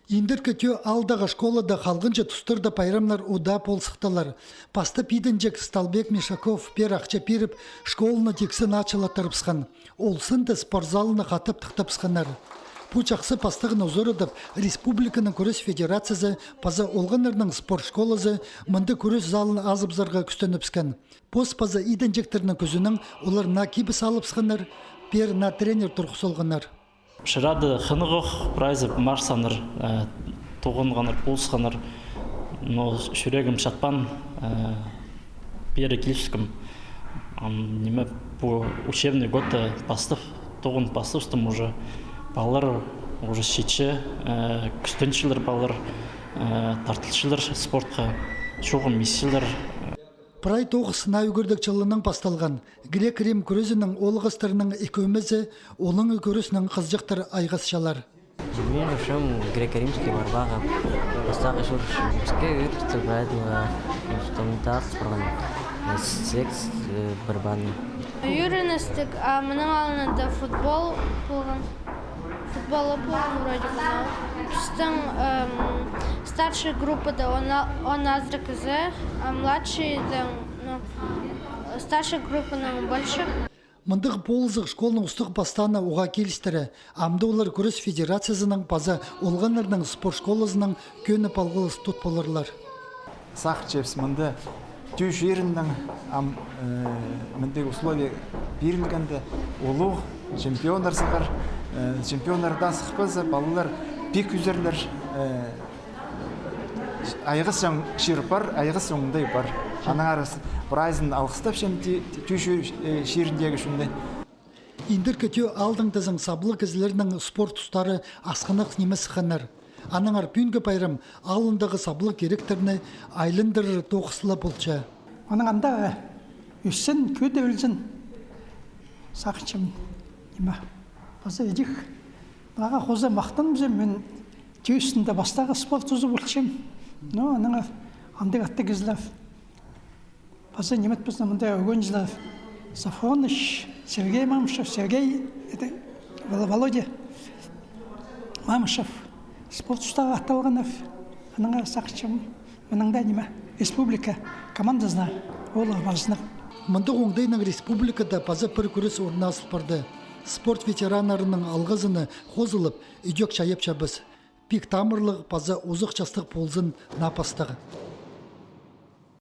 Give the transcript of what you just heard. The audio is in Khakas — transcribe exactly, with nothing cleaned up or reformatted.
Индіркі Тӧӧ аалдағы школада халғанҷы тустарда пайрамнар удаа полызыхталар. Пастап идінҷек Сталбек Мишаков пеер ахча пиріп, школаны тиксі началаттырыбысхан. Ол санда спорт залыны хатап тыхтабысханнар. Пу чахсы пастағны узарадып, республиканың кӱрес федерациязы паза олғаннарның спорт школазы мында кӱрес залын азыбызарға кӱстенібіскен. Пос паза идінҷектернің кӱзінең олар наа кибіс алыбысханнар, пеер наа тренер турғыс салғаннар. Шырады хынығох, прайзы марсаннар, э, тоғынғаннар, полысханнар. Но чӱрегім чатпаан, э, пеер килібіскем. Ам, ниме, пу учебный годты пастап, тоғын пастабыстым уже. Палалар уже читче, э, кӱстенчелер палалар, э, тартылчалар спортха, чоғын истілер. Прай тоғыс наа ӱгредіг чылынаң пасталған. Грек-рим кӱрезінің оолағастарының ікі ӧмезі олаңай кӱреснең хызыҷахтар айғасчалар. Мин ӱчӱн греко-римский борьбаға пастағы чир. Піске ӧрістіг прайзы стандарт парған. Секс, э, борьбаны. Ӧріністіг, а мының алнында футбол полған. Футболы полған вроде бы, но пістің, эм, старший группада он, он азыра кізі, а младшийдың, ну, старший группаның больше. Мындағ полызығ школаның устағ-пастааны уғаа килістіре. Амды олар кӱрес федерациязының паза олғаннарның спорт школазының кӧні палғалыс тут поларлар. Сағынчабыс, мында Тӧӧ чирінең ам, э, мындағ условие пирілгенде, улуғ чемпионнар сығар, э, чемпионнар даа сыхпаза, палалар пик ӱзерлер, э, айғасчаң чир пар, айғасчаң оңдай пар. Аннаңар прайзын алғыстапчам Тӧӧ чиріндегі чонны. Индіркі Тӧӧ аалдаң тізең саблығ кізілернің спорт тустары асхынах нимес сыхханнар. Аннаңар пӱӱнгі пайрам аалындағы саблығ киректерні айландырар тоғыс ла полча. Анаң анда ӧссін, кӧдірілзін, сағынчам, ниме, паза идӧк. Мағаа хоза махтанзам, мин Тӧӧ ӱстӱнде пастағы спорт тузы полчам. Но аннаңар андағ аттығ кізілер. Паза ниме, пістің мында ӱгренҷілер Сафроныч, Сергей Мамышев, Сергей, это, Вол-, Володя Мамышев, спорт тустағы аттығ алғаннар. Аннаңар сағынчам, мының даа ниме, республика командазына олар парзыннар. Мындағ оңдайнаң республикада паза пір кӱрес орналасыл парды. Спорт ветераннарының алғызына хозылып, идӧк чайапчабыс. Пик тамырлығ паза узах частығ ползын наа пастағы.